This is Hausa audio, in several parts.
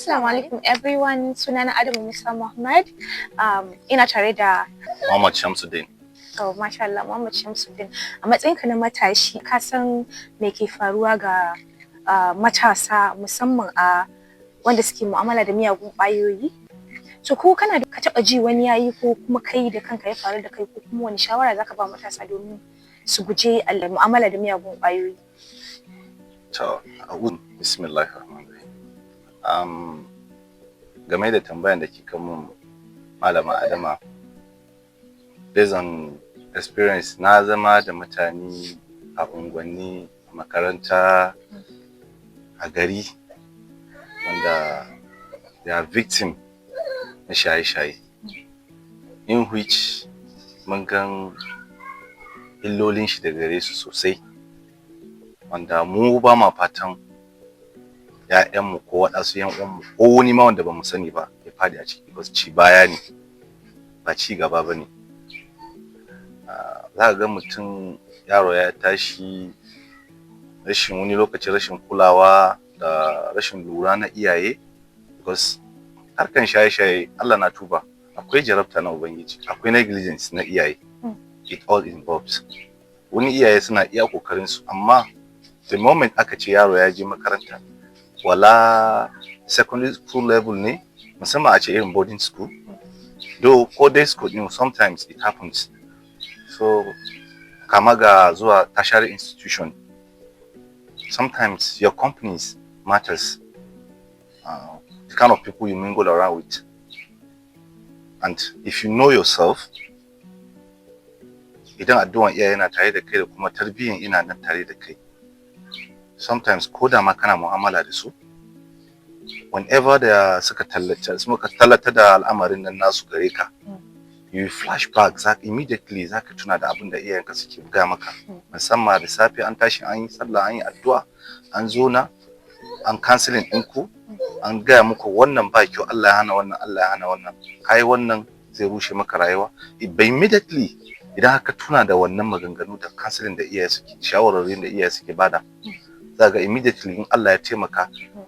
Assalamu alaikum everyone, sunana Adamu Musa Muhammad. Ina tare da Muhammad Shamsuddin. Oh, masha Allah, Muhammad Shamsuddin. A matsayinka na matashi, ka san me ke faruwa ga matasa, musamman a wanda suke mu'amala da miyagun ƙwayoyi? So ko kana da ka taɓa ji wani yayi, ko kuma kai da kanka ya faru da kai, ko kuma wani shawara zaka ba matasa domin su guje mu'amala da miyagun ƙwayoyi? To, a'udhu, bismillahir rahmanir rahim. Game da tambayan da kika mun, Malama Adama, based on experience na zama da mutane a unguwanni, a makaranta, a gari, wanda they are victim na shaye-shaye, in which mun gan illolin shi daga gare su sosai, wanda mu ba ma fatan ‘ya'yanmu ko waɗansu ‘yan uwanmu ko wani ma wanda ba mu sani ba ya faɗi a ciki, because ci baya ne, ba ci gaba ba ne. Za ka ga mutum, yaro ya tashi, rashin, wani lokaci rashin kulawa da rashin lura na iyaye, because harkan shaye-shaye, Allah na tuba, akwai jarabta na Ubangiji, akwai negligence na iyaye. It all involves. Wani iyaye suna iya kokarin su, amma the moment aka ce yaro ya je makaranta, wala secondary school level ne, musamman a ce irin boarding school, though ko day school din, sometimes it happens, so kama ga zuwa tertiary institution, sometimes your companies matters, the kind of people you mingle around with. And if you know yourself, idan addu'an iyaye na tare da kai da kuma tarbiyyan ina nan tare da kai, sometimes ko da ma kana mu'amala da su, whenever da suka tallata da al'amarin nan nasu gare ka, you flashback, za immediately zaka tuna da abin da iyayenka suke gaya maka, musamman da safe an tashi, an yi sallah, an yi addu'a, an zo na an counseling ɗinku, an gaya muku wannan ba kyau, Allah ya hana wannan, Allah ya hana wannan, kai wannan zai rushe maka rayuwa. But immediately idan aka tuna da wannan maganganu da counseling da iyaye suke, shawarwarin da iyaye suke bada, za ga immediately in Allah ya taimaka,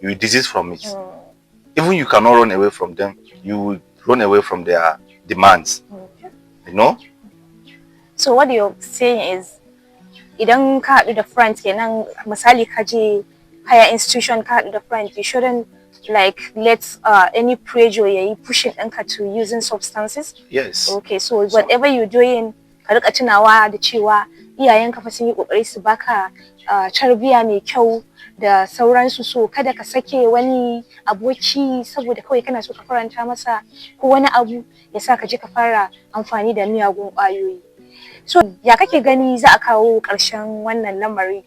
you will desist from it. Even you cannot run away from them, you will run away from their demands. So what you're saying is, idan ka haɗu da friends kenan, misali ka je higher institution, ka haɗu da friend, you shouldn't like let any pressure yayi pushing ɗinka to using substances? Yes. Okay, so whatever you're doing, ka rika tunawa da cewa iyayenka fa sun yi kokari su baka tarbiyya mai kyau da sauransu. So kada ka sake wani aboki, saboda kawai kana so ka faranta masa ko wani abu, ya sa ka je ka fara amfani da miyagun ƙwayoyi. So ya kake gani za a kawo ƙarshen wannan lamari?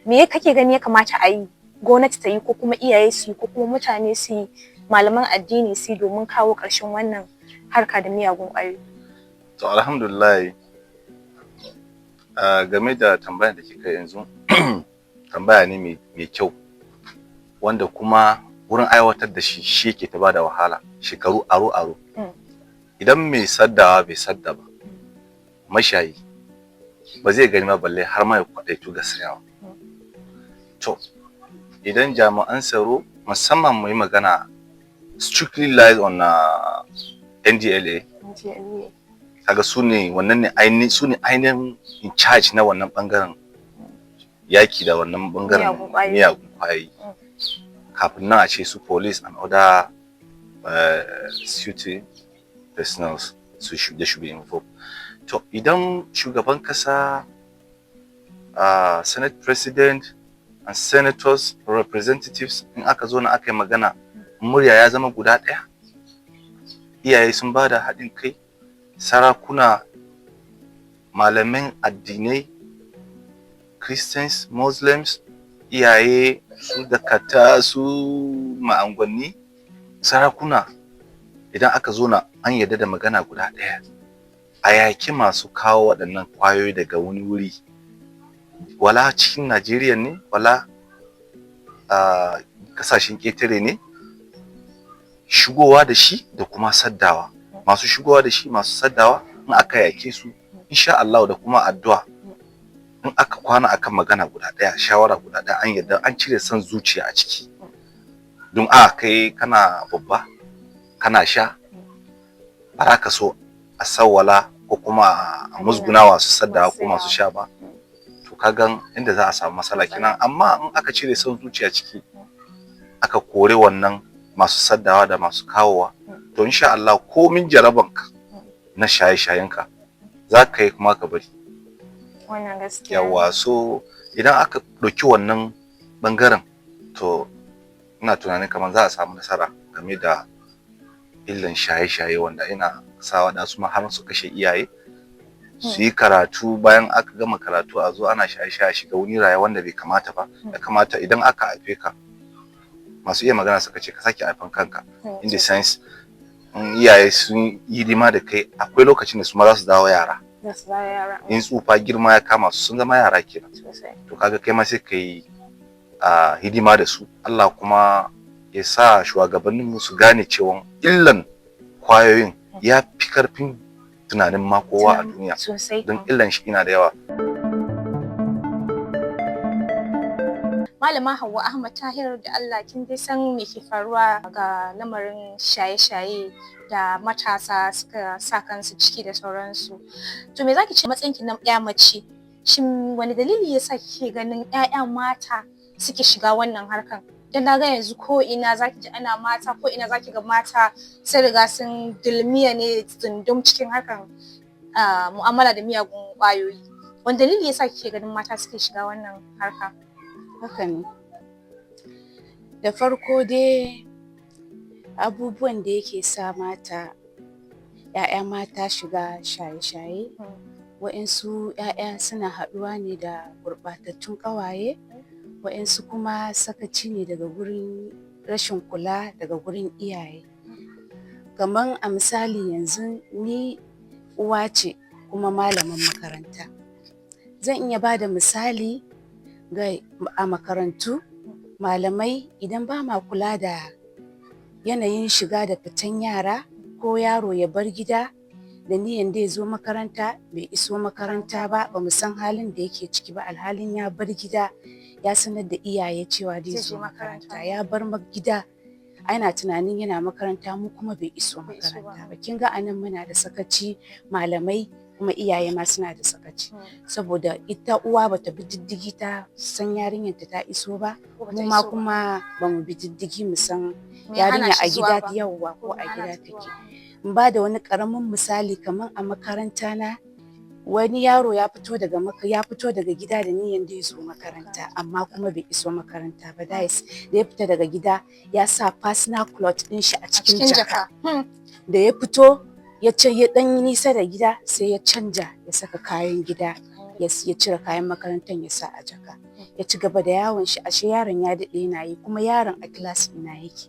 Me kake gani ya kamata a yi, gwamnati ta yi, ko kuma iyaye su yi, ko kuma mutane su yi, malaman addini su yi, domin kawo ƙarshen wannan harka da miyagun ƙwayoyi? To, alhamdulillah, game da tambayar da kika yanzu, tambaya ne mai kyau, wanda kuma wurin aiwatar da shi shi yake ta bada wahala shekaru aro aro. Idan mai saddawa bai sadda ba, mashayi ba zai gani ma, balle har ma ya kwaɗaitu ga sayawa. To, idan jami'an tsaro, musamman mu yi magana strictly lies on NDLEA, kaga su ne wannan ne ainihin, su ne ainihin in charge na wannan bangaren yaki da wannan bangaren Miyagun ƙwayoyi. Miyagun kwayoyi, kafin nan a ce su police and other security personnel su they should be involved. To, idan shugaban kasa, senate president and senators, representatives, in aka zo na aka yi magana, murya ya zama guda ɗaya, iyaye sun ba da haɗin kai, sarakuna, malaman addinai, Christians, Muslims, iyaye, su dakata, su ma'angwanni, sarakuna, idan aka zo na an yarda da magana guda ɗaya, a yaki masu kawo waɗannan ƙwayoyi daga wani wuri, wala cikin Najeriya ne, wala a ƙasashen ƙetare ne, shigowa da shi da kuma saddawa, masu shigowa da shi, masu saddawa, in aka yake su, insha Allah, da kuma addu'a, in aka kwana akan magana guda ɗaya, shawara guda ɗaya, an yarda an cire son zuciya a ciki. Don a kai kana babba kana sha, ba za ka so a sawwala ko kuma a musgunawa su sadda ko masu sha ba. To, ka gan inda za a samu matsala kenan. Amma in aka cire son zuciya ciki, aka kore wannan masu saddawa da masu kawowa, to insha Allah komin jarabanka na shaye-shayenka za ka yi kuma ka bari. Wannan gaskiya. Yawa, so idan aka ɗauki wannan ɓangaren, to ina tunanin kamar za a samu nasara game da illan shaye-shaye, wanda ina sa waɗansu ma har su kashe iyaye. Su yi karatu, bayan aka gama karatu a zo ana shaye-shaye, shiga wani rayuwa wanda bai kamata ba. Ya kamata idan aka haife ka, masu iya magana suka ce ka sake haifan kanka, in the sense in iyaye sun yi hidima da kai, akwai lokacin da su ma za su dawo yara. In tsufa girma ya kama su, sun zama yara kenan. To, kaga kai ma sai ka yi hidima da su. Allah kuma ya sa shugabanninmu su gane cewa illan kwayoyin ya fi karfin tunanin ma kowa a duniya, don illan shi ina da yawa. Malama Hauwa Ahmad Tahir, da Allah kin dai san me ke faruwa ga lamarin shaye-shaye da matasa suka sa kansu ciki da sauransu. To, me zaki ce matsayin ki na ƴa mace? Shin wani dalili yasa kike ganin ƴaƴa mata suke shiga wannan harkan? Dan na ga yanzu ko ina zaki ji ana mata, ko ina zaki ga mata sun riga sun dulmiya ne tsundum cikin harkan mu'amala da miyagun ƙwayoyi. Wani dalili yasa kike ganin mata suke shiga wannan harka? Haka ne. Da farko dai, abubuwan da yake sa mata, ‘ya'ya mata shiga shaye-shaye, wa'insu ‘ya'ya suna haɗuwa ne da gurɓatattun ƙawaye, wa'insu kuma sakaci ne daga gurin rashin kula daga gurin iyaye. Kaman a misali yanzu, ni uwa ce kuma malamin makaranta. Zan iya ba da misali ga a makarantu, malamai, idan ba ma kula da yanayin shiga da fitan yara, ko yaro ya bar gida da niyyan zai zo makaranta, bai iso makaranta ba, bamu san halin da yake ciki ba, alhalin ya bar gida ya sanar da iyaye cewa zai zo makaranta. Ya bar gida ana tunanin yana makaranta, mu kuma bai iso makaranta ba. Kin ga anan muna da sakaci malamai, kuma iyaye ma suna da sakaci, saboda ita uwa bata bi diddigi ta san yarinyar ta iso ba, mu ma kuma bamu bi diddigi mu san yarinya a gida, yauwa, ko a gida take. In ba da wani ƙaramin misali, kamar a makaranta na, wani yaro ya fito daga gida da niyyan zai zo makaranta, amma kuma bai iso makaranta ba. That is, da ya fita daga gida ya sa personal cloth ɗin shi a cikin jaka. Da ya fito, ya ce ya ɗan yi nisa da gida, sai ya canja ya saka kayan gida, ya cire kayan makarantar ya sa a jaka, ya ci gaba da yawon shi. Ashe yaron ya daɗe yana yi, kuma yaron a class ɗina yake.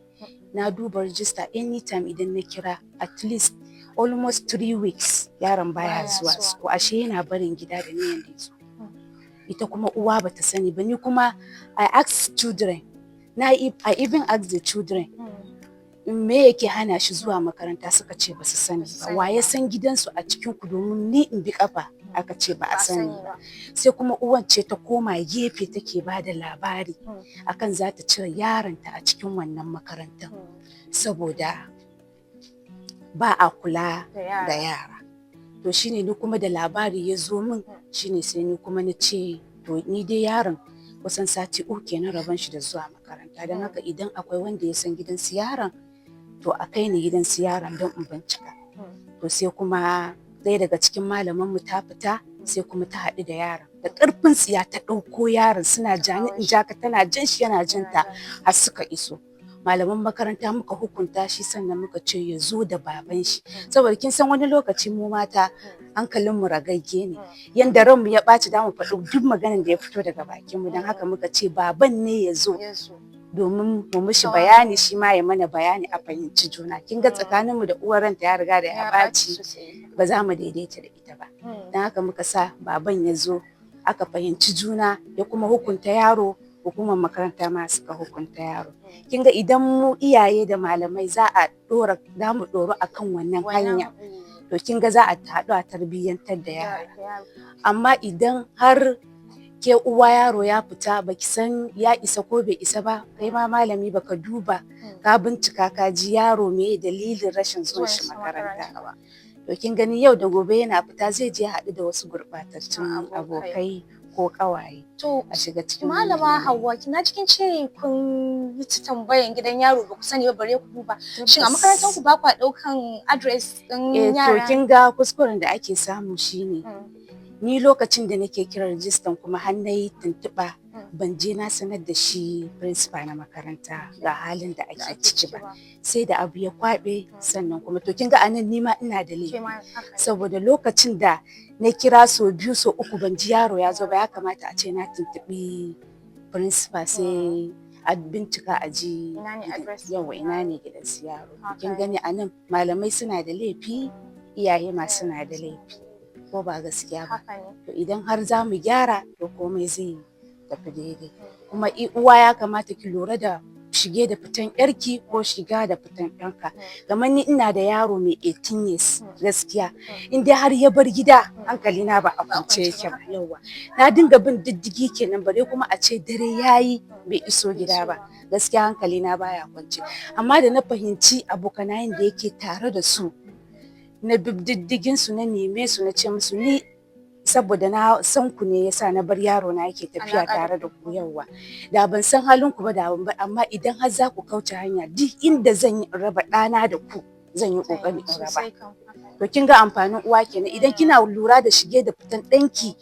Na duba register, anytime idan na kira, at least almost 3 weeks yaron baya zuwa school. Ashe yana barin gida da niyan da ya zo. Ita kuma uwa bata sani ba. Ni kuma I ask children na, I even ask the children me yake hana shi zuwa makaranta, suka ce basu sani ba. Wa ya san gidansu a cikin ku, domin ni in bi kafa? Aka ce ba a sani ba. Sai kuma uwan ce ta koma gefe take ba da labari akan za ta cire yaronta a cikin wannan makarantar, saboda ba a kula da yara. To, shine ni kuma da labari ya zo min, shine sai ni kuma na ce, to, ni dai yaron kusan sati 3 kenan rabon shi da zuwa makaranta, don haka idan akwai wanda ya san gidan su yaron, to a kai ni gidan su yaron don in bincika. To, sai kuma ɗaya daga cikin malaman mu ta fita, sai kuma ta haɗu da yaron. Da ƙarfin tsiya ta ɗauko yaron, suna jani in jaka, tana jan shi yana jan ta, har suka iso. Malaman makaranta muka hukunta shi, sannan muka ce ya zo da baban shi, saboda kin san wani lokaci mu mata hankalin mu ragagge ne, yanda ranmu ya ɓaci da mu faɗi duk maganar da ya fito daga bakin mu. Don haka muka ce baban ne ya zo domin mu mishi bayani, shi ma ya mana bayani, a fahimci juna. Kin ga tsakanin mu da uwar, ranta ya riga da ya ɓaci, ba za mu daidaita da ita ba. Don haka muka sa baban ya zo, aka fahimci juna, ya kuma hukunta yaro, hukumar makaranta ma suka hukunta yaro. Kin ga idan mu iyaye da malamai za a dora, za mu ɗoru akan wannan hanya, to kin ga za a haɗu a tarbiyyantar da yara. Amma idan har Ke uwa, yaro ya fita, baki san ya isa ko bai isa ba. Kai ma malami, baka duba ka bincika ka ji yaro me dalilin rashin zuwan shi makaranta ba. To kin gani, yau da gobe yana fita, zai je haɗu da wasu gurɓatattun abokai ko ƙawaye. To a shiga cikin Malama Hauwa, kina cikin ce kun yi tambayan gidan yaro, ba ku sani ba, bare ku duba. Shin a makarantar ku ba kwa ɗaukan address ɗin yara? To kin ga kuskuren da ake samu shine, ni lokacin da nake kiran rijistan kuma har na yi tuntuɓa, ban je na sanar da shi principal na makaranta ga halin da ake ciki ba, sai da abu ya kwaɓe sannan kuma. To kin ga anan ni ma ina da laifi, saboda lokacin da na kira sau biyu, sau uku, ban ji yaro ya zo ba, ya kamata a ce na tuntuɓi principal, sai a bincika a ji yawa ina ne gidan su yaro. Kin gani, anan malamai suna da laifi, iyaye ma suna da laifi, ko ba gaskiya ba? To idan har za mu gyara, to komai zai tafi daidai. Kuma uwa, ya kamata ki lura da shige da fitan yarki ko shiga da fitan ɗanka. Kamar ni, ina da yaro mai 18 years. Gaskiya, in dai har ya bar gida, hankalina ba a kwance yake ba. Yauwa, na dinga bin diddigi kenan, bare kuma a ce dare yayi bai iso gida ba. Gaskiya hankalina baya kwance. Amma da na fahimci abokanayen da yake tare da su, na bi diddigin su, na neme su, na ce musu, "Ni saboda na san ku ne yasa na bar yaro na yake tafiya tare da ku. Yauwa, da ban san halin ku ba, da ban bar. Amma idan har za ku kauce hanya, duk inda zan yi in raba ɗana da ku, zan yi ƙoƙari in raba." To kin ga amfanin uwa kenan. Idan kina lura da shige da fitan ɗanki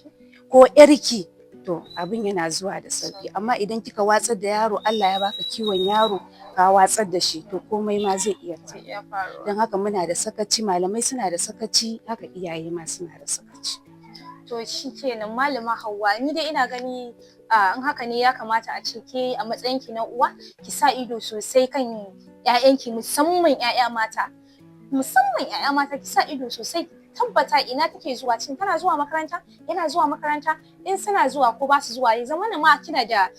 ko ƴarki, to abin yana zuwa da sauki. Amma idan kika watsar da yaro, Allah ya baka kiwon yaro, ka watsar da shi, to komai ma zai iya faruwa. Don haka muna da sakaci, malamai suna da sakaci, haka iyaye ma suna da sakaci. To shi kenan, Malama Hauwa, ni dai ina gani in haka ne, ya kamata a ce ke a matsayinki na uwa ki sa ido sosai kan ƴaƴanki, musamman ƴaƴa mata. Musamman ƴaƴa mata, ki sa ido sosai, tabbata ina take zuwa, shin tana zuwa makaranta, yana zuwa makaranta, in suna zuwa ko ba su zuwa. Ya zama ma kina da,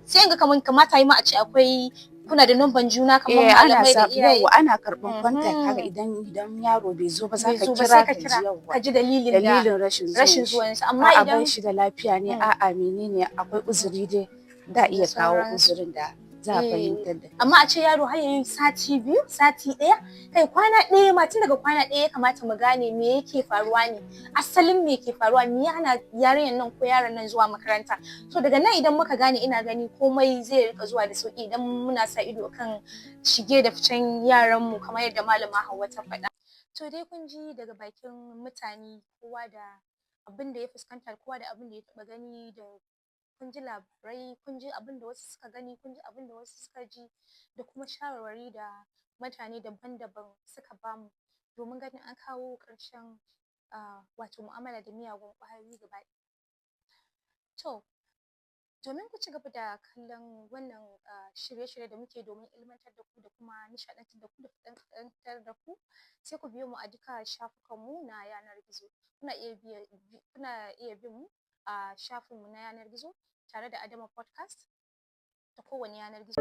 sai in ga kamar kamata yi ma a ce akwai, kuna da numban juna kamar malamai da iyaye. Yauwa, ana karɓan contact haka. Idan yaro bai zo ba, za ka kira ka ji, yauwa, ka ji dalilin da dalilin rashin zuwan. Rashin zuwan sa. Amma idan ban shi da lafiya ne, a'a, menene, akwai uzuri dai, da iya kawo uzurin da za a fahimtar da. Amma a ce yaro har yayi sati 2, sati 1, kai kwana 1 ma, tun daga kwana 1 ya kamata mu gane me yake faruwa ne, asalin me ke faruwa, me ya hana yarinyar nan ko yaron nan zuwa makaranta. So daga nan idan muka gane, ina gani komai zai rika zuwa da sauki, idan muna sa ido kan shige da ficen yaran mu, kamar yadda Malama Hauwa ta faɗa. To dai kun ji daga bakin mutane, kowa da abin da ya fuskanta, kowa da abin da ya taɓa gani, da kun ji labarai, kun ji abin da wasu suka gani, kun ji abin da wasu suka ji, da kuma shawarwari da mutane daban-daban suka bamu domin ganin an kawo ƙarshen wato mu'amala da miyagun ƙwayoyi gaba ɗaya. To domin ku ci gaba da kallon wannan shirye-shirye da muke domin ilmantar da ku da kuma nishaɗantar da ku da faɗakantar da ku, sai ku biyo mu a duka shafukanmu na yanar gizo. Kuna iya bin mu a shafinmu na yanar gizo tare da Adama Podcast ta kowane yanar gizo.